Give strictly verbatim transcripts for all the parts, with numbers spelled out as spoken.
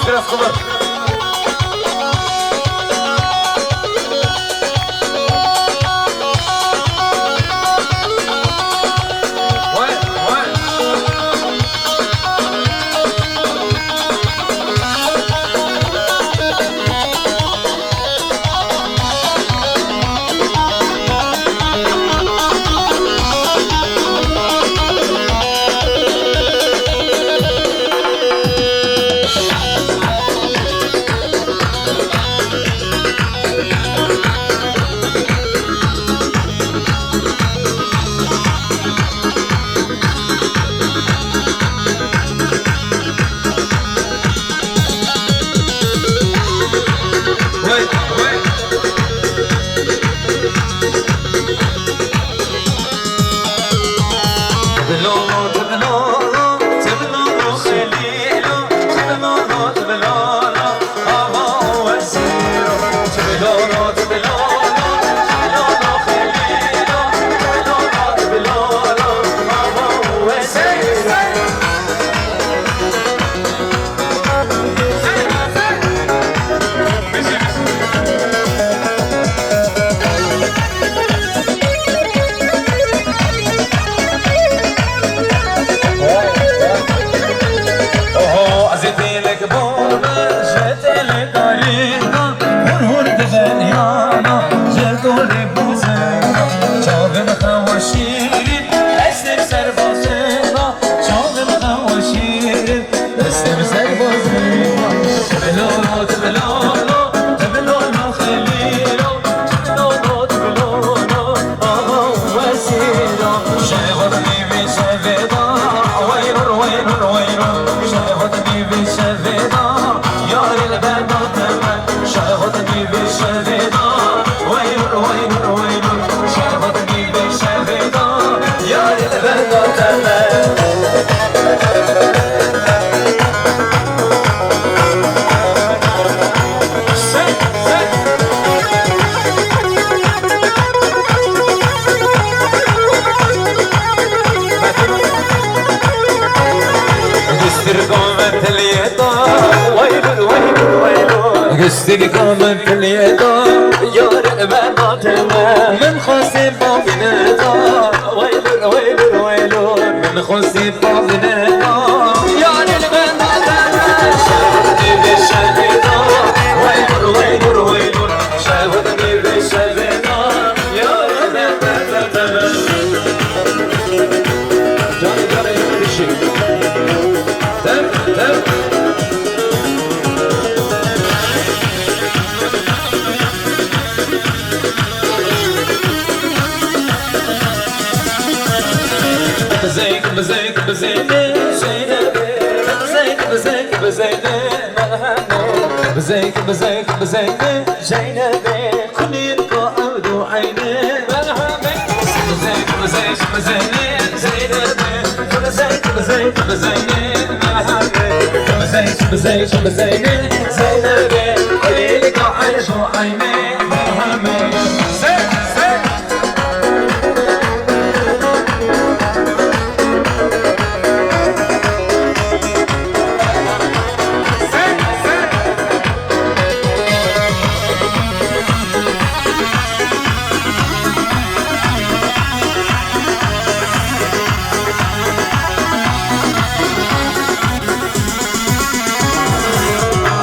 Biraz kıvır. Vay, vay. Oho, ez ê têlek bor be, ji têlekarîna, hûr hûr dibin yana, ji dorê bûzena, çavim xewa şîrîn, destê serbazina, çavim xewa şîrîn, destê serbazina. Bilolo, bilolo, bilolo, xelîlo, bilolo, bilolo. Aha, wesîra, şehot nîvî şevêda, weyrûr, weyrûr, weyrûr. Şehot nîvî şevêda, yarê li benda te me. Şehot nîvî şevêda, weyrûr, weyrûr, weyrûr. Şehot nîvî şevêda, yarê li benda te me. Gustirka me tiliyê da, weylur, weylur, weylur. Gustirka me tiliyê da, yar me da deme. Min xwestê bavîne da, weylur, weylur, weylur. Min xwestê bavîne da, yarê li benda deme. Şehwet nîvê şevê da, weylur, weylur, weylur. Şehwet nîvê şevê da, yarê li benda deme. Canê, canê, canê, bişî. Tem, tem. Bizeyk, bizeyk, bizeyne, Zeynep'e. Bizeyk, bizeyk, bizeyne, Merhem'e. Bizeyk, bizeyk, bizeyne, Zeynep'e. Xulîn ka ewd û eyne, Merhem'e. Bizeyk, bizeyk, bizeyne, Zeynep'e. Bizeyk, bizeyk, bizeyne, Merhem'e. Bizeyk, bizeyk, bizeyne, Zeynep'e. Xulîn ka ewd û eyne, Merhem'e. Zey, zey.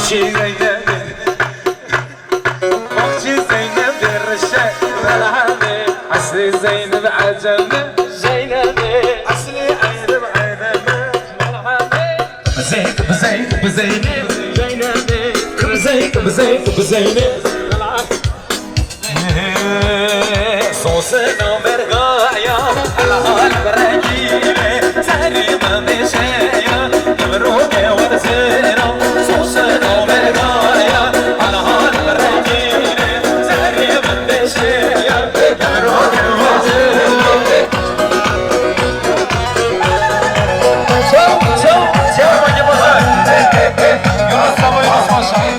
Çi Zeynep. Baxçî Zeynebê rişe, Merhemê. Eslê Zeyneb Ecem e, Zeynebê. Eslê Eyrim Eyrem e, Merhemê. Bizeyk, bizeyk, bizeyne, Zeynebê. Bizeyk, bizeyk, bizeyne. Sosena mergaya, elhal bi rengî ne, serî me meşeya, nimrode werzera. Sosena mergaya, elhal bi rengî ne, serî me meşeya, nimrode werzera. Çaw, çaw, çaw, bacı bozar. Yunus Samoy Osman Şahin.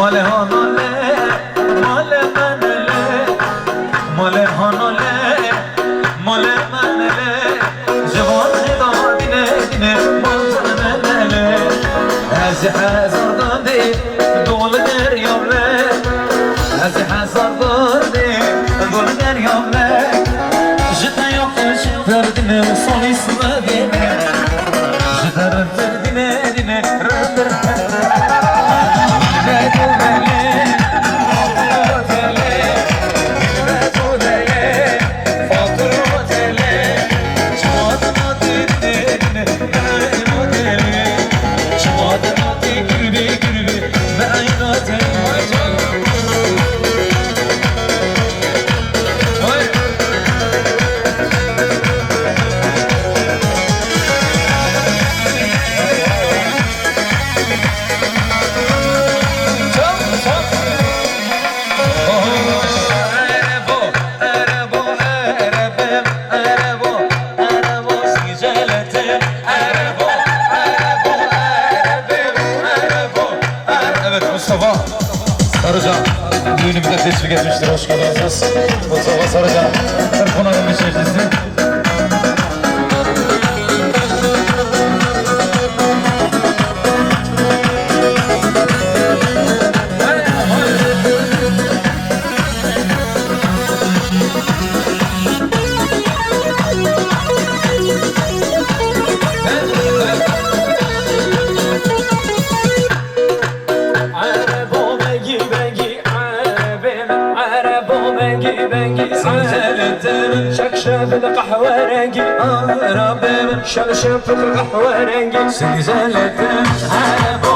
Male hanale, male menele, male hanale, male menele, ciwan heda dine dine, male menele. Ez hezar dade, dol derya me, ez hezar dade, dol derya me. Ji te yok, ji te dine, solis me dine. Evet, Mustafa Sarıca düğünümüze teşvik etmiştir. Hoş geldiniz. Mustafa Sarıca, Sırp Onarım Beşiktaşlısı. Erebo bengî bengî, erebê min, erebo bengî bengî, erebê min. Şek şebin qehwerengî, erebê min. Şel şefik qehwerengî, singzeletin, erebo